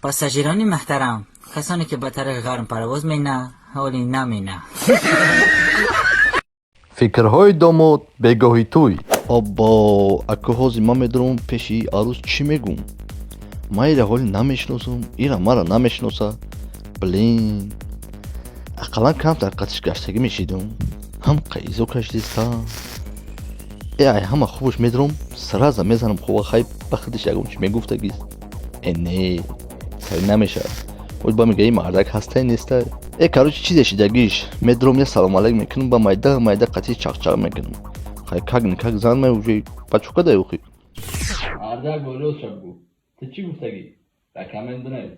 Пассажирони муҳтарам, касоне ки ба тариқи ғарм парвоз мена, ҳоли намена. Фикрҳои домод бегоҳи тӯй. Оббо, аку ҳозир ман медурам пеши арӯс, чӣ мегӯм? Ман ира ҳоли намешиносам, ира мара намешиноса. Блин, ақаллан камтар қатиш гаштагӣ мешидум, ҳам қаизо кашдиста. Э, ай ҳама хубаш медурам, сразу мезанам хува, хай ба худиш ягон чӣ мегуфтагист. Э, не, сари намешавад. Оз ба мега, и мардак ҳастай, нестай. Э, короче, чизе шидагиш, медурам, я салом алейк мекунам, ба майда майда қатиш чақчақ мекунам. Хай, как никак зан май уже бачука дай охи. Мардак боло шаб гу. Ту чӣ гуфтагӣ? Дар коммент бинавис.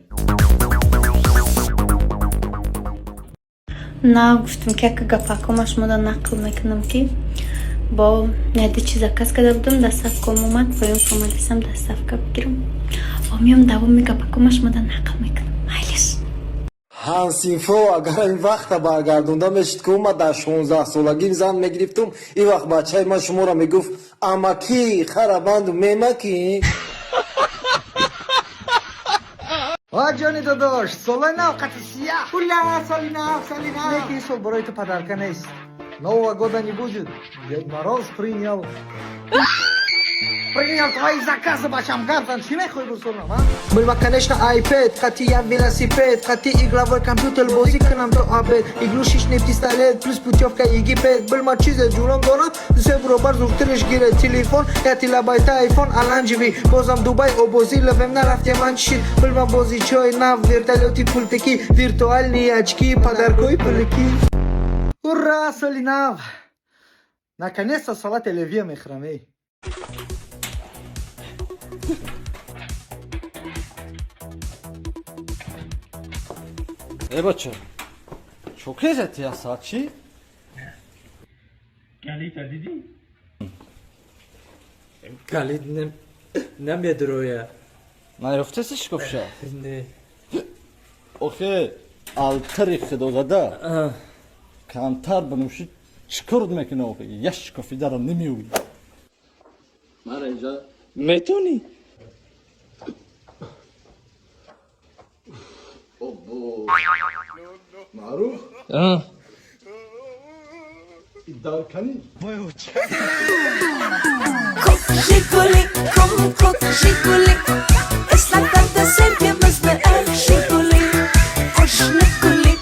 На, гуфтам, ки яка гапакома шумода нақл мекунам, ки бо яде чи заказ карда будам, доставкам омад, поён омадисам доставка бигирам. Бо миём, давоми гапакома шумода нақл мекунам. Майлиш. Ҳансинфо, агар ин вақта баргардонда мешид, ки ма дар 16-солагӣ зан мегирифтум, ин вақт бачаи ман шуморо мегуфт: «Амакӣ, харабанду мемакӣ». Ва ҷони додош, солои нав қати сияҳ. Ула, соли нав, соли нав. Неки ин сол барои ту подарка нест. Нового года не будет. Дед Мороз принял твои заказы, бачам гардан. Чӣ мехоҳӣ бусонам, а? Билма, конечно, iPad, қати як велосипед, қати игровой компьютер бозӣ кунам то обед. Игрушечный пистолет, плюс путевка Египет. Билма, чизе ҷуром дорам, се баробар зудтариш гиред. Телефон, я тилабайта iPhone оранжевый. Бозам Дубай обозӣ лавем нарафтем ман чишид. Билма, бозичои нав, вертолёти пултаки, виртуальные очки, подаркои пулаки. Ура, соли нав! Наконец-то салат оливье мехӯрам, эй. Э, бача, чо кезати я саат чӣ? Калита дидӣ? Калид намедроя. Наёфтеси шикофша? Не. Охе, алтари худозада камтар бинӯшӣ, чӣ кор мекунӣ охе? Я шикофидаро намеёбӣ. Мара инҷа Метонӣ? Оббо. Маъруф? Дарканӣ? Жигули, ком, Жигули. Ислатарда sevgimizni, эх, Жигули. Qo'shni guli,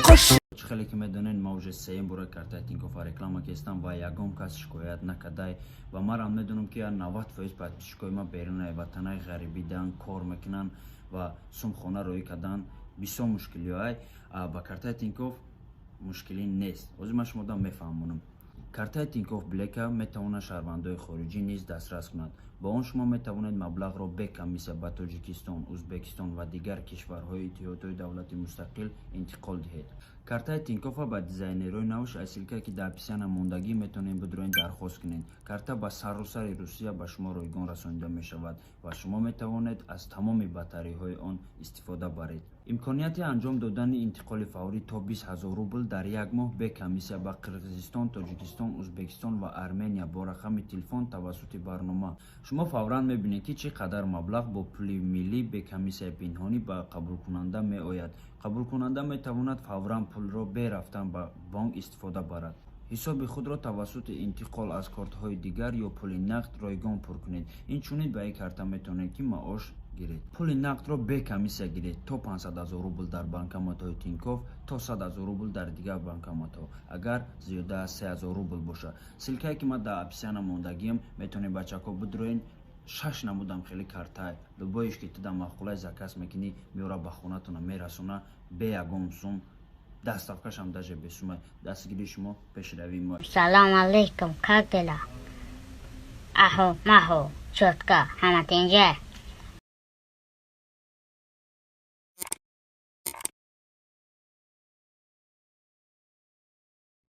qo'sh Чӣ хеле ки медонед, ма уже сеюм бора картаи Тинькоффа реклама кестам ва ягон кас шикоят накардай. Ва марам медонам, ки 90% подписчикои ма берунаи ватанаи ғарибидан кор мекунанд ва сумхона роӣ кардан бисёр мушкилиҳоай. Ба картаи Тинькофф мушкилӣ нест. Ҳозир ман шумода мефаҳмонам. Картаи Тинькофф Блека метавонад шаҳрвандои хориҷӣ низ дастрас кунад. Бо он шумо метавонед маблағро бе комиссия ба Тоҷикистон, Узбекистон ва дигар кишварҳои иттиҳодҳои давлати мустақил интиқол диҳед. Картаи Тинькоффа ба дизайнерҳои навш аз ссылкае, ки дар описания мондагӣ, метавонед бидроен, дархост кунед. Карта ба саросари Русия ба шумо ройгон расонида мешавад ва шумо метавонед аз тамоми бартариҳои он истифода баред. Имконияти анҷом додани интиқоли фаврӣ то 20 000 рубл дар як моҳ бе комиссия ба Қирғизистон, Тоҷикистон, Узбекистон ва Армения бо рақами телефон тавассути барнома. Шумо фавран мебинед, ки чӣ қадар маблағ бо пули миллӣ бе комиссияи пинҳонӣ ба қабулкунанда меояд. Қабулкунанда метавонад фавран пулро бе рафтан ба бонк истифода барад. Ҳисоби худро тавассути интиқол аз кортҳои дигар ё пули нақд ройгон пур кунед. Инчунин ба ин карта метавонед, ки маош гиред. Пули нақдро бе комиссия гиред то 500 000 рубл дар банкоматҳои Тинькофф, то 100 000 рубл дар дигар банкоматҳо, агар зиёда аз 3000 рубл бошад. Ссылкае, ки ман дар описания мондагиам, метавонед, бачако, бидроен. Шаш намудам хеле картай, любоиш ки ту дар маъқулай заказ мекунӣ, меора, ба хонатона мерасона бе ягон сум, доставкашам даже бесумай. Дастгирии шумо пешравии мо. Салом алейкум, как дела? Ахо, махо, чётко, ҳама тинҷа?